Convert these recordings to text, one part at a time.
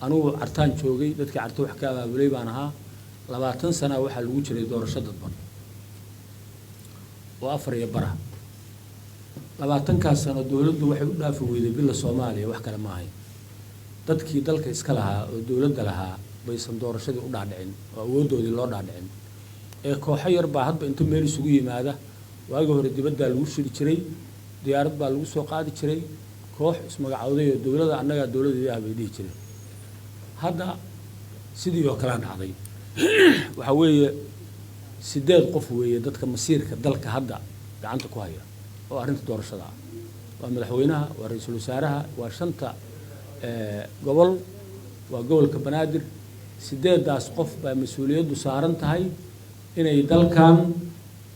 Anugu Cartaan joogay, dadkii Carto wax ka abaabulay baan ahaa. 20 sanaa waxaa lagu jiray doorasho dadban oo afar iyo bara. 20-kaas sano dowladdu waxay u dhaafi weyday bila Soomaaliya, wax kale ma ahayn. Dadkii dalka iska lahaa oo dowladda lahaa baysan doorashadii u dhaadhicin oo awooddoodii loo dhaadhicin, ee kooxo yar baa hadba inta meel isugu yimaada. Waagii hore dibaddaa lagu shiri jiray, diyaarad baa lagu soo qaadi jiray, koox ismagacowday oo dowladda annagaa dowladeedii ah bay dhihi jireen. Hadda sidii oo kalea dhacday. Waxaa weeye 8 qof weeye dadka masiirka dalka hadda gacanta ku haya oo arrinta doorashada ah. Waa madaxweynaha, waa ra-iisul wasaaraha, waa shanta gobol, waa gobolka Banaadir. 8-daas qof baa mas-uuliyaddu saaran tahay inay dalkan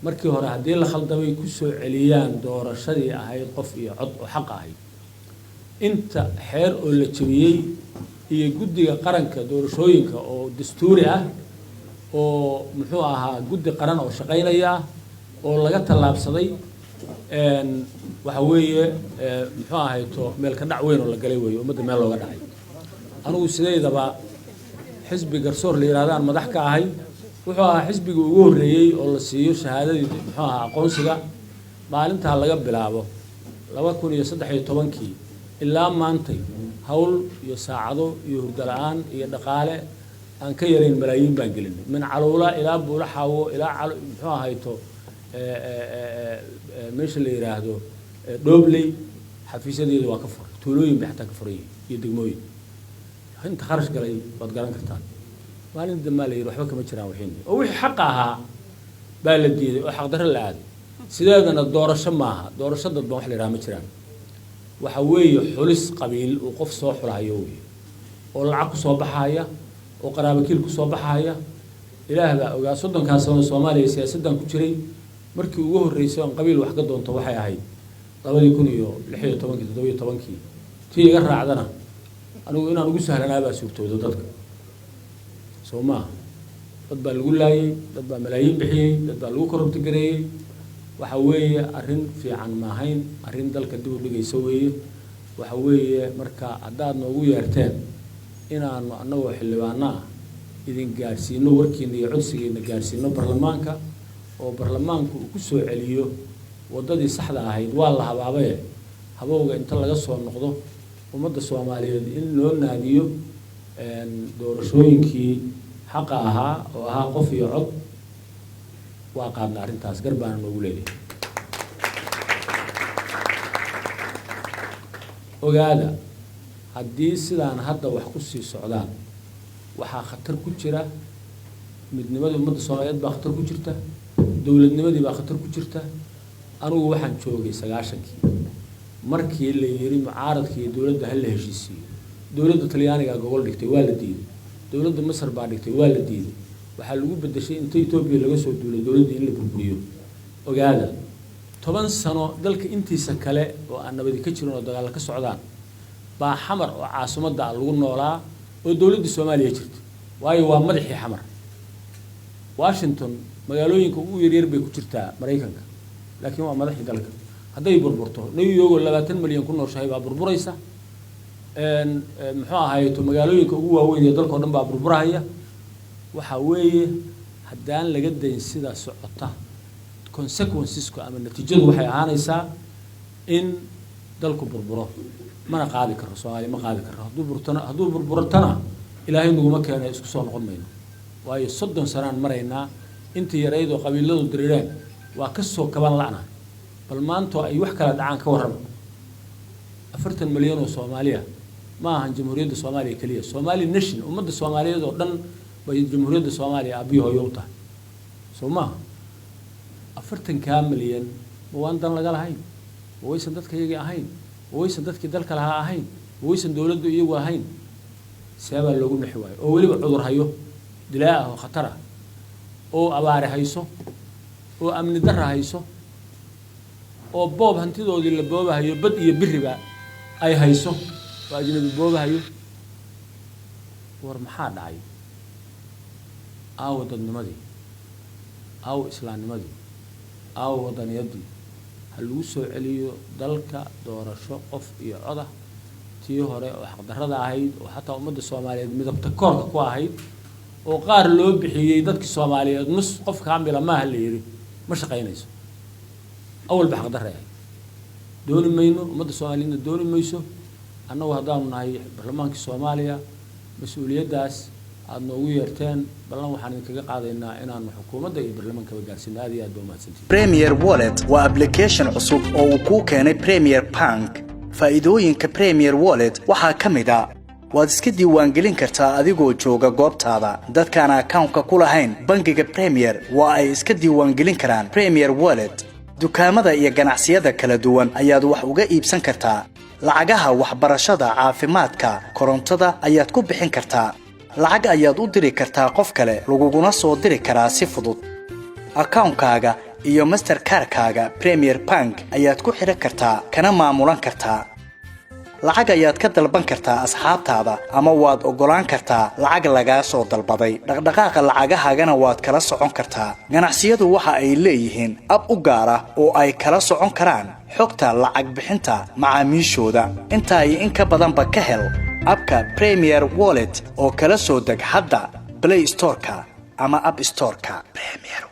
markii hore haddii la khaldamay ku soo celiyaan doorashadii ahayd qof iyo cod oo xaq ahayd. Inta xeer oo la jebiyey iyo guddiga qaranka doorashooyinka oo dastuuri ah oo muxuu ahaa guddi qaran oo shaqaynaya ah oo laga tallaabsaday, waxa weeye muxuu ahayto meel ka dhac weyn oo la galay weeye, ummadda meel looga dhacay. Anigu sideydaba xisbi Garsoor la yidhahdaan madax ka ahay. Wuxuu ahaa xisbigii ugu horreeyey oo la siiyo shahaadadii muxuu ahaa aqoonsiga. Maalintaa laga bilaabo 2013-kii ilaa maantay hawl iyo saacado iyo hurdo la-aan iyo dhaqaale aan ka yarayn malaayiin baan gelinay, min Caluula ilaa Buulo Xaawo ilaa muxuu ahayto meesha la yidhaahdo Dhobley. Xafiisyadeedu waa ka furay, tuulooyin bay xataa ka furan yihiin iyo degmooyin. Inta kharash galay waad garan kartaan. Maalin dambaa la yidhi waxba kama jiraan wixiini oo wixii xaqa ahaa baa la diiday oo xaqdarro la aaday. Sideedana doorasho maaha, doorasho dadban wax la yidhaha ma jiraan. Waxa weeye xulis qabiil uu qof soo xulahayo weeye, oo lacag ku soo baxaya oo qaraabakiil ku soo baxaya. Ilaah baa ogaa. 30-kaa sano Soomaaliya siyaasaddan ku jiray, markii ugu horreysay oon qabiil wax ka doonto waxay ahayd 2016-kii, 17-kii. Tii iga raacdana anigu inaan ugu sahlanaa baa suurtoodo dadka soo maaha. Dad baa lagu laayey, dad baa malaayiin bixiyey, dad baa lagu corrupt gareeyey. Waxa weeye arrin fiican maahayn, arrin dalka dib u dhigaysa weeye. Waxa weeye marka haddaad noogu yeerteen inaanu annagoo xildhibaano ah idin gaadhsiino warkiina iyo codsigiina, gaadhsiino baarlamaanka oo baarlamaanku uu ku soo celiyo waddadii saxda ahayd. Waa la habaabaye, habowga inta laga soo noqdo ummadda Soomaaliyeed in loo naadiyo doorashooyinkii xaqa ahaa oo ahaa qof iyo cod, waa qaadna arrintaas, gar baana noogu leeyahay. Ogaada, haddii sidaan hadda wax ku sii socdaan, waxaa khatar ku jira midnimadii ummadda Soomaaliyeed baa khatar ku jirta, dowladnimadii baa khatar ku jirta. Anigu waxaan joogay 90-kii markii la yiri mucaaradka iyo dowladda ha la heshiisiiyo. Dowladda Talyaaniga gogol dhigtay, waa la diiday. Dowladda Masar baa dhigtay, waa la diiday. Waxaa lagu bedeshay inta Etoobiya laga soo duulay dowladdii in la burburiyo. Ogaada, 10 sano dalka intiisa kale oo aan nabadi ka jirin oo dagaalla ka socdaan baa Xamar oo caasimadda ah lagu noolaa oo dowladda Soomaaliya jirta, waayo waa madaxii Xamar. Washington magaalooyinka ugu yaryar bay ku jirtaa Maraykanka, laakiin waa madaxii dalka. Hadday burburto, New York oo 20 milyan ku nooshahay baa burburaysa. Muxuu ahayto magaalooyinka ugu waaweyn ee dalka o dhan baa burburahaya. Waxa weeye haddaan laga dayn sidaa socota, consequencesku ama natiijadu waxay ahaanaysaa in dalku burburo. Mana qaadi karo, Soomaaliya ma qaadi karo. Hadduu burtona, hadduu burburtana Ilaahay naguma keena, isku soo noqon mayno, waayo 30 sanaan maraynaa. Intii yarayd oo qabiiladu dirireen waa ka soo kaban la'na. Bal maantoo ay wax kala dhacaan ka warrama. 40 milyan oo Soomaaliya ma ahan Jamhuuriyadda Soomaaliya keliya, Somali nation, ummadda Soomaaliyeed oo dhan bay Jamhuuriyadda Soomaaliya aabbihi hooyo u tahay, soo maaha? 40-kaa milyan ma waan dan laga lahayn? Ma waysan dadka iyagii ahayn? Ma waysan dadkii dalka lahaa ahayn? Ma waysan dowladdu iyagu ahayn? Seebaa loogu nexi waayo oo weliba cudur hayo dilaa ah oo khatar ah oo abaare hayso oo amni darra hayso oo boob hantidoodii la boobahayo, bad iyo biriba ay hayso oo ajnabi boobahayo? War maxaa dhacay? Aawo dadnimadii? Aawo islaamnimadii? Aawo wadaniyadii? Ha lagu soo celiyo dalka doorasho qof iyo codah. Tii hore oo xaqdarrada ahayd oo xataa ummadda Soomaaliyeed midabta koorka ku ahayd oo qaar loo bixiyey dadkii Soomaaliyeed nus qof kaamila maaha la yidhi, ma shaqaynayso. Awalba xaqdarray ahayd. Dooni mayno, ummadda Soomaaliyeedna dooni mayso. Annagu haddaanu nahay baarlamaankii Soomaaliya, mas-uuliyaddaas aada noogu yeerteen ballan waxaan idinkaga qaadaynaa inaanu xukuumadda iyo baarlamaankaba gaarsiino. Aad iyo aad baa umahadsantihin. Premier Wallet waa application cusub oo uu kuu keenay Premier Bank. Faa'iidooyinka Premier Wallet waxaa ka mid ah: waad iska diiwaangelin kartaa adigoo jooga goobtaada. Dadkaan akawnka ku lahayn bangiga Premier waa ay iska diiwaangelin karaan Premier Wallet. Dukaamada iyo ganacsiyada kala duwan ayaad wax uga iibsan kartaa. Lacagaha waxbarashada, caafimaadka, korontada ayaad ku bixin kartaa. Lacag ayaad u diri kartaa qof kale, laguguna soo diri karaa si fudud. Akawnkaaga iyo Mastercard-kaaga Premier Bank ayaad ku xidhan kartaa, kana maamulan kartaa. Lacag ayaad ka dalban kartaa asxaabtaada, ama waad oggolaan kartaa lacag lagaa soo dalbaday. Dhaqdhaqaaqa lacagahaagana waad kala socon kartaa. Ganacsiyadu waxa ay leeyihiin ab u gaar ah oo ay kala socon karaan xogta lacag bixinta macaamiishooda. Intaa iyo in ka badanba ka hel abka Premier Wallet oo kala soo deg hadda Play Storeka ama App Storeka. Premier.